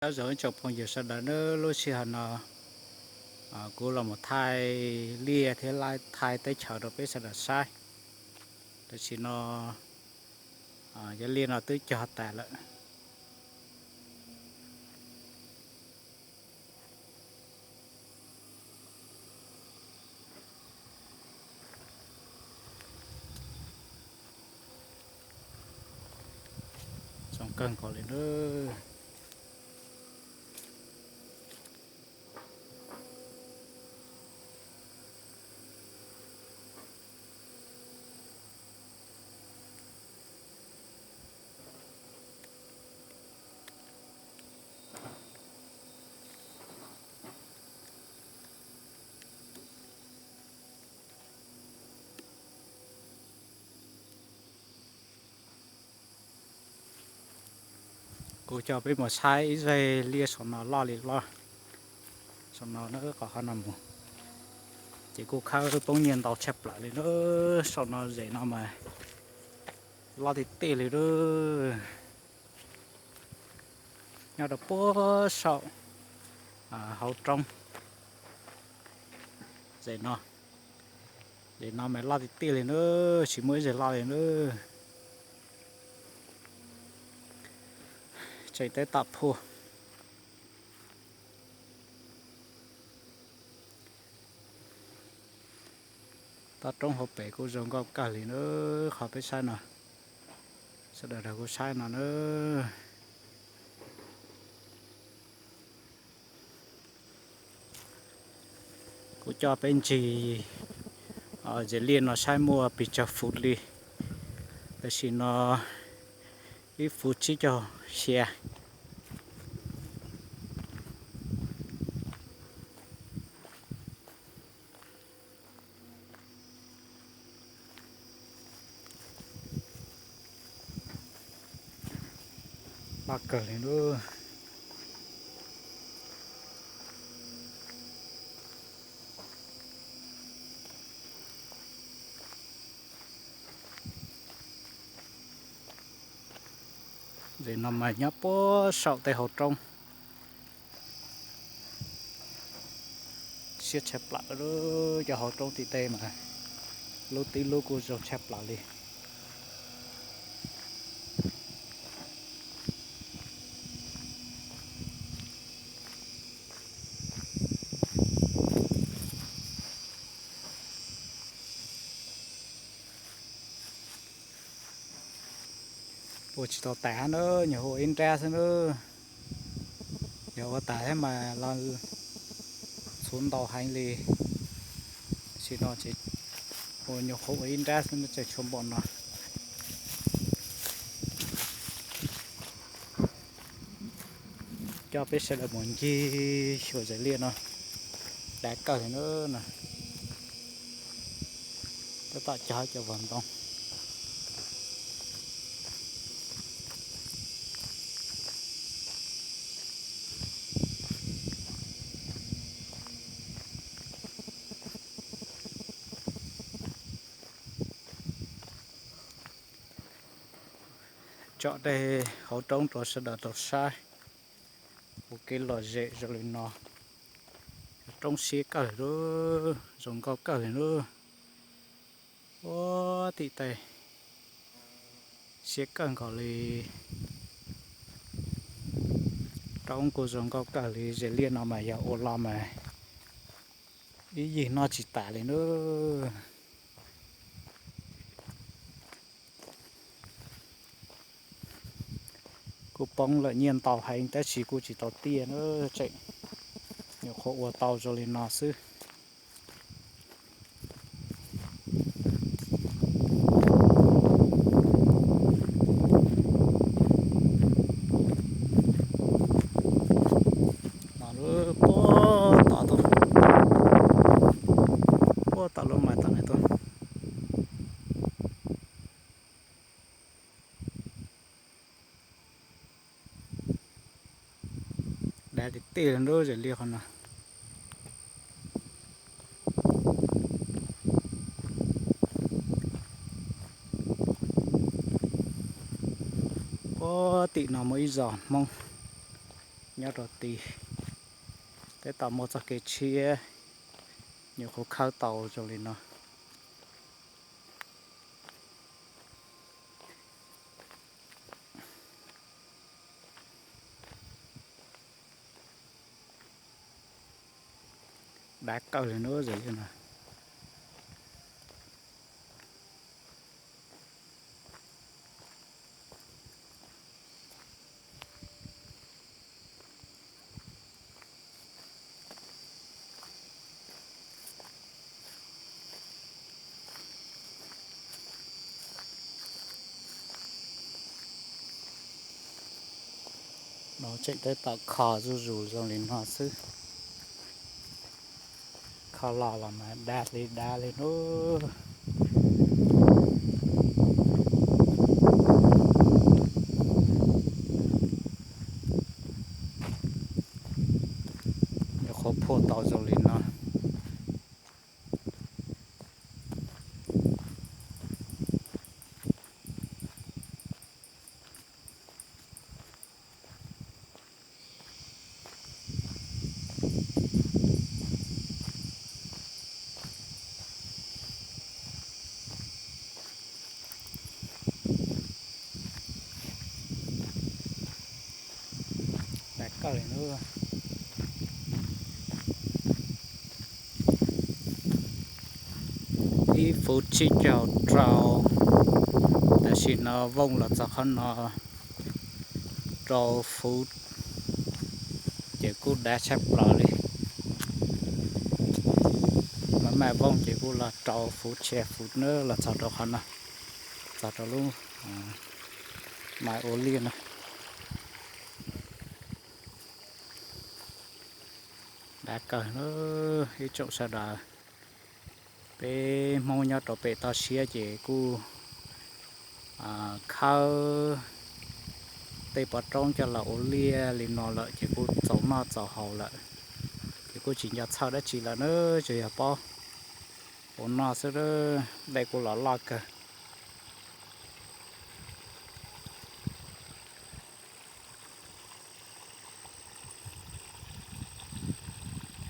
Nyob zoo ib tsoom phooj ywg sawv daws nawb, lub sij hawm no kuv los mus thaij liaj thiab thaij teb chaws rau peb sawv daws saib. Tam sim no yog liaj no twb cog tas lawm. Zoo kawg nkaus li na. Kuv coj peb mus saib ib zej liaj saum no loj li loj. Saum no na, qhov no mus ces kuj khawb poob nyiaj ntau tshaj plaws li na. Saum no zem no mas loj tiag tiag li lawm. Nyob rau puag saum hauv roob zem no. Zem no mas loj tiag tiag li na, tsis muaj ib zej loj li na. Tseem teb tom phuaj. Toj roob hauv pes kuj zoo nkauj kawg li na, qhov peb saib no. Sawv daws nrog kuv saib no na. Kuv coj peb ncig zem liaj no saib muaj pes tsawg fuv li. Tam sim no ib fuv tsib caug xya. Loj kawg li lub. Zem no mas nyob puag saum tej hauv roob. Siab tshaj plaws, cov hauv roob tim tej mas lub tib lub kuj zoo tshaj plaws li. Ua tsis tau tas na, nyuam qhuav ua ib nrab xwb na. Yog ua tas thiab mas los txhuv ntau heev li. Tam sim no ces ua nyuam qhuav ua ib nrab xwb na, tseem tshuav npaum no. Coj peb sawv daws mus ncig xyuas zem liaj no, dav kawg li na. Tab tom cog cov vos ntoo. Tsom tej hauv roob rau sawv daws tau saib ua kev lom zem zoo li no. Roob siab kawg li, zoo nkauj kawg li na. Ua tim tej siab kawg nkaus li. Roob kuj zoo nkauj kawg li, zem liaj no mas yog ua los mas ib yig noj tsis tas li na. Kuj poob lawm nyiaj ntau heev tab sis kuj tsis tau tiaj na, tseem nyuam qhuav ua tau zoo li no xwb. Puag tom, puag tom lub mas tom no tuaj. Dav tiag tiag li lub zem liaj qhov no. Puag tim no muaj ib zos Hmoob Nyob rau tid, tab tom muaj txoj kev tshiab, nyuam qhuav khawb tau zoo li no. Dav kawg li na, zoo li no. No tseem tab tom kho zuj zus zoo li no xwb. Kho los los mas dav li dav li na. Nyuam qhuav phua tau zoo li no. Ib fuv tsib caug rau, tam sim no vooj los txog qhov no rau fuv, ces kuj dav tshaj plaws li. Maj mam vooj ces kuj los rau fuv tshiab fuv na los txog rau qhov no, txog rau lub mais ua liaj no. Dav kawg na ib tsoom sawv daws. Peb Hmoob nyob rau pem toj siab ces kuj khawb tej pov roob coj los ua liaj li no lawm ces kuj txaus noj txaus haus lawm, ces kuj tsis nco txhawj dab tsi lawm na. Tsuas yog pab ua noj xwb, dej kuj los loj kawg.